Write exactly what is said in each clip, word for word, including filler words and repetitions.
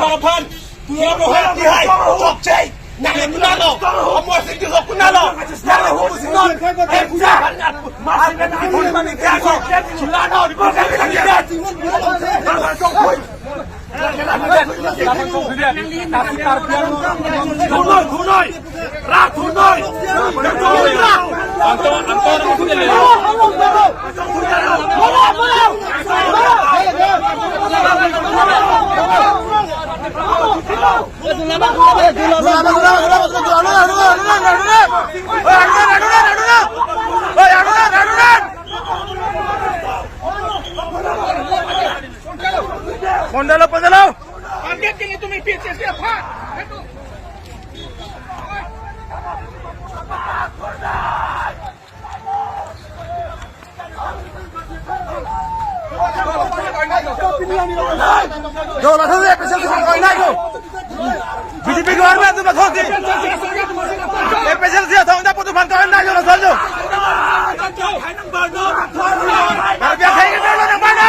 Aphan, dia rohani hai, chokche. Nang kunalo, Amar Sing Tisso kunalo. Nang hukum sinon, M C, mas ini pun panik dia kok. Sulano, di bawah kaki lagi dia. Nang chokche. Khunoi, khunoi. Rat khunoi. Anton, Anton, Pondalo, pondalo. Target ke liye tumhe P H S C aphan. Jo, langsung ya, P H S C koi nai jo. B J P government tu bathok di. P H S C athong da putu phan koi nai jo, langsung jo. Harus biar kayak gitu, langsung mana?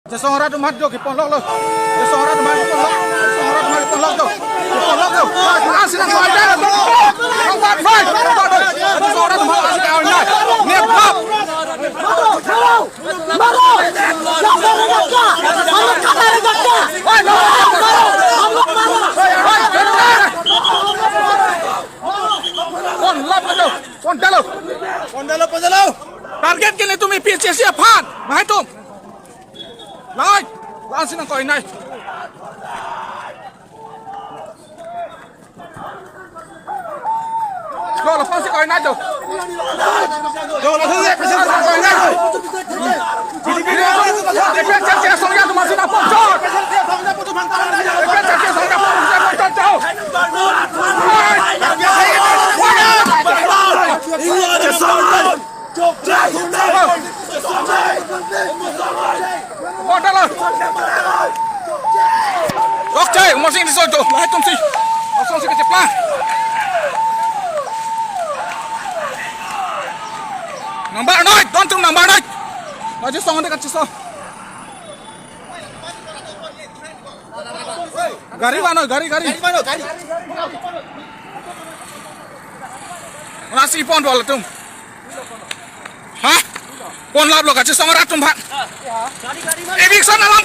Chesong arat atum aphan jo, kipon lok lo. Chesong arat atum aphan kipon lok. Chesong arat atum aphan kipon lok jo. Kipon lok jo. Lason nangkoi nai jo. Angkat, fight. Chesong arat atum aphan lason koi nai. Niat bhap. Maro! Maro! Maro! Pondalo, pondalo. Pondalo, pondalo. Target ke liye tumhe P H S C aphan. Lahai atum. Lahai. Lason nangkoi nai. Lo, lapusi koi nai jo. Jo, lapusi koi nai jo. P H S C asong ya, lapusi na pon jo. P H S C asong ya, lapusi na pon jo. Pondalo. Chokche, Amar Sing Tisso tu, lahai atum si. Asong si kecheplang. Nangbar noi, don atum nangbar noi. Kachesong dei, kachesong. Gari mana, gari, gari. Gari mana, gari. Lasi pon do latum. Ha? Pon lap lo, kachesong arat atum aphan. Eviction ala